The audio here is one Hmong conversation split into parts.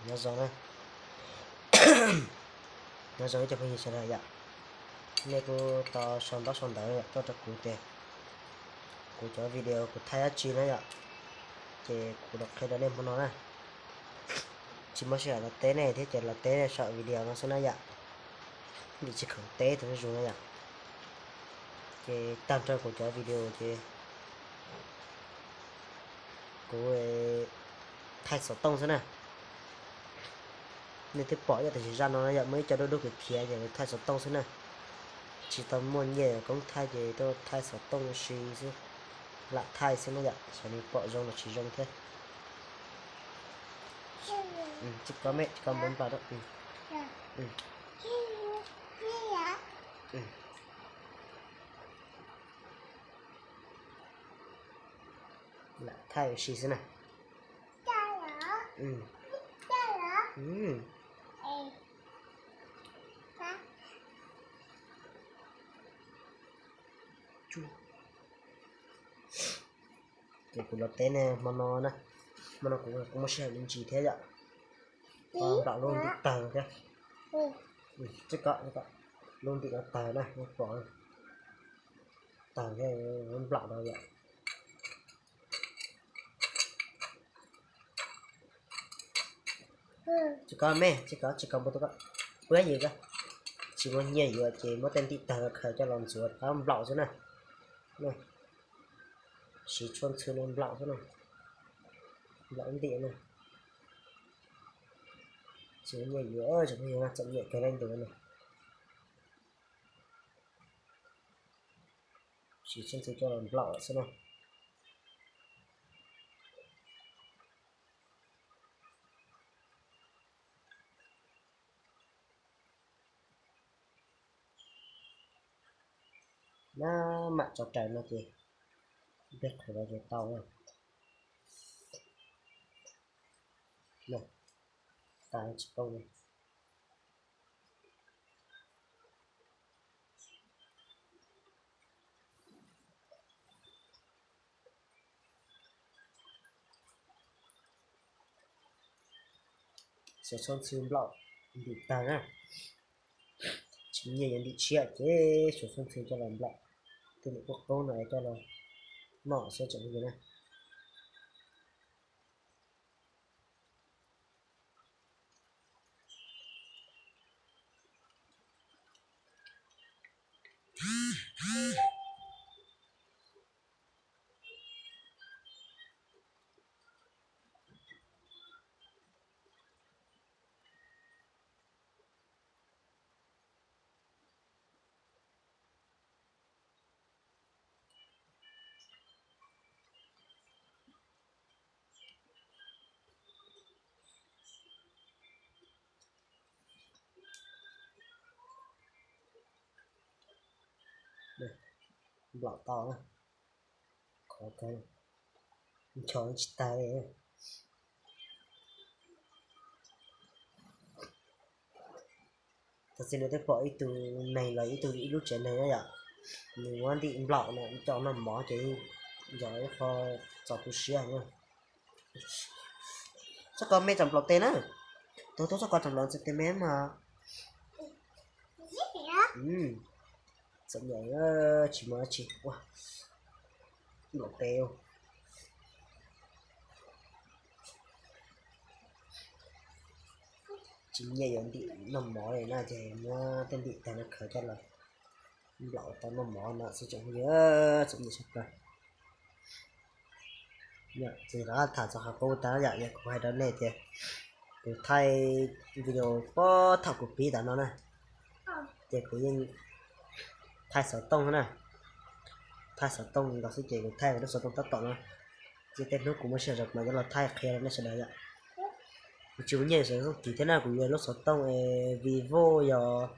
Nyob zoo na, nyob zoo ib co phooj ywg sawv daws yom. Nej kuj tau sau ntaub sau ntawv yom tuaj rau kuv tias kuv cov video kuv thaij dab tsi na yom, ces kuv los qhia rau nej hmo no na. Tsis muaj sij hawm los teb nej thiab ces los teb nej saum video no xwb na yom, vim tsis khoom teb tus zuj zus na yom. Ces tag nrho kuv cov video ces kuv thaij xov tooj xwb na. Nej twb pom ib tam sim zaj no yom, muaj ib co dub dub khiav khiav ces thaij xov tooj xwb na. Tsis tau muaj nyiaj koob thaij ces tuaj thaij xov tooj si xwb, lam thaij xwb na yom, xyov nws pom zoo los tsis zoo thiab. Tsis kov me, tsis kov npau nplaum. Lam thaij ua si xwb na. Ces kuv los teb nej hmo no na, hmo no kuv muaj sij hawm me ntsis thiab yom. Nplaum lub ntim tawg thiab. Tsis kov, lub ntim no tawg na, pom tawg thiab, nplaum no yom. Tsis kov me, tsis kov, tsis kov npau tuaj, kuv yog ko. Tsis muaj nyiaj yuav ces muab tej ntim tawg khaws coj los ntxuav rov qab nplaum xwb na. Siv tshuaj ntxhw no nplaum xwb na, nplaum ntim na. Tsis muaj nyiaj yuav, tsis muaj nyiaj txom nyem kawg li ntawd na. Siv tshuaj ntxhw coj los nplaum xwb na. Nab mam tso raws no ces npej qhwv no ces tau na. Tsis poob li. Suav tshuaj ntxhw nplaum ntim tawg na. Tsis muaj nyiaj yuav ntim tshiab ces suav tshuaj ntxhw coj los nplaum. Tej niam qub qub no coj los noj xwb tseem yog na. Nplaum tau, khov kawg, ncho tsis tag li. Tam sim no twb pom ib tug neeg los ib tug ib lub tsev neeg na yom, nws muab ntim nplaum no coj noj mov ces yog ib qho txaus tu siab na. Txhob kov me tsam nplaum tes na. Tus tub txhob kov tsam nplaum tes me mas. Txom nyem, tsis muaj dab tsi ua nplaum tes. Tsis nyiam yuav ntim noj mov li na ces muab tej ntim tag no khaws coj los nplaum tau noj mov no xwb tseem yog txom nyem tshaj plaws. Tsis rov tham txog qhov qub tas yom, yog kuv hais rau nej tias kuv thaij video puag thaum kuv pib tas no na, ces kuv yeej thaij xov tooj na, thaij xov tooj nkaus xwb ces kuv thaij lub xov tooj tab tom no, ces tej hnub kuv muaj sij hawm mas yuav los thaij qhia rau nej sawv daws yom. Kuv tsis muaj nyiaj yuav xov tooj kim thiab na, kuv yuav lub xov tooj Vivo yog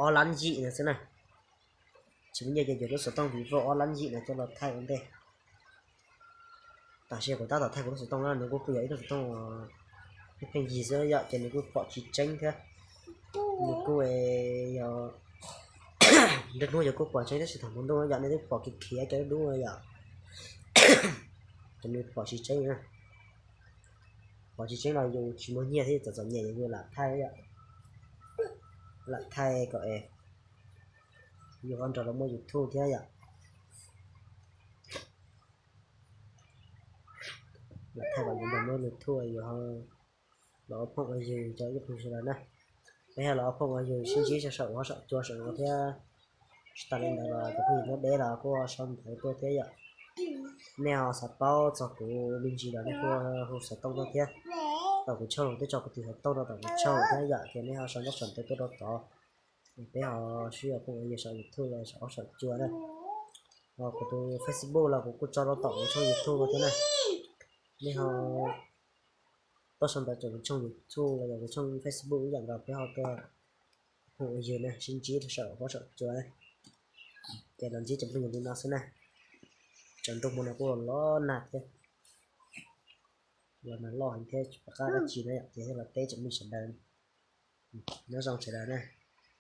ob lab yim no xwb na. Tsis muaj nyiaj ces yuav lub xov tooj Vivo ob lab yim no coj los thaij ua ntej. Tam sim kuv tab tom thaij kuv lub xov tooj na, nws kuj yog ib lub xov tooj pheej yig xwb yom, ces nws kuj pom tsis tseeb thiab. Nws kuj yog nruab hnub yog kuj pom tseeb tab sis thaum hmo ntuj yom nej twb pom kiag khiav cov dub dub yom, ces nws pom tsis tseeb na. Qhov tsis tseeb los yus tsis muaj nyiaj thiab, txom txom nyem yus lam thaij yom, lam thaij kom es yus ho nrog luag muaj YouTube thiab yom. Lam thaij kom yus nrog muaj YouTube, yus ho los ua phooj ua ywg rau ib phooj ywg sawv daws na. Peb ho los ua phooj ua ywg sib ntsib saum huab saum cua saum no thiab. Tsis tas li ntawd los cov phooj ywg nyob deb los kuj sau ntawv tuaj thiab yom. Nej ho xav paub txog kuv me ntsis los nej kuj hu xov tooj tuaj thiab. Tom kuv channel twb tso kuv tus xov tooj rau tom kuv channel thiab yom, ces nej ho sau ntaub sau ntawv tuaj rau tod. Peb ho sib ua phooj ua ywg saum YouTube los saum huab saum cua na. Ho kuv tus Facebook los kuv kuj tso rau tom kuv channel YouTube no thiab na. Nej ho tuaj sau ntawv rau kuv channel YouTube los yog kuv channel Facebook ib yam nkaus, peb ho tuaj phooj ua ywg na, sib ntsib rau saum huab saum cua na. Ces los ntsib cov phooj ywg li no xwb na. Tsam ntuj hmo no kuj los nag thiab, los nag loj heev thiab tsis pom qab dab tsi na yom, ces thiaj los teb tsoom mloog sawv daws. Nyob zoo sawv daws na.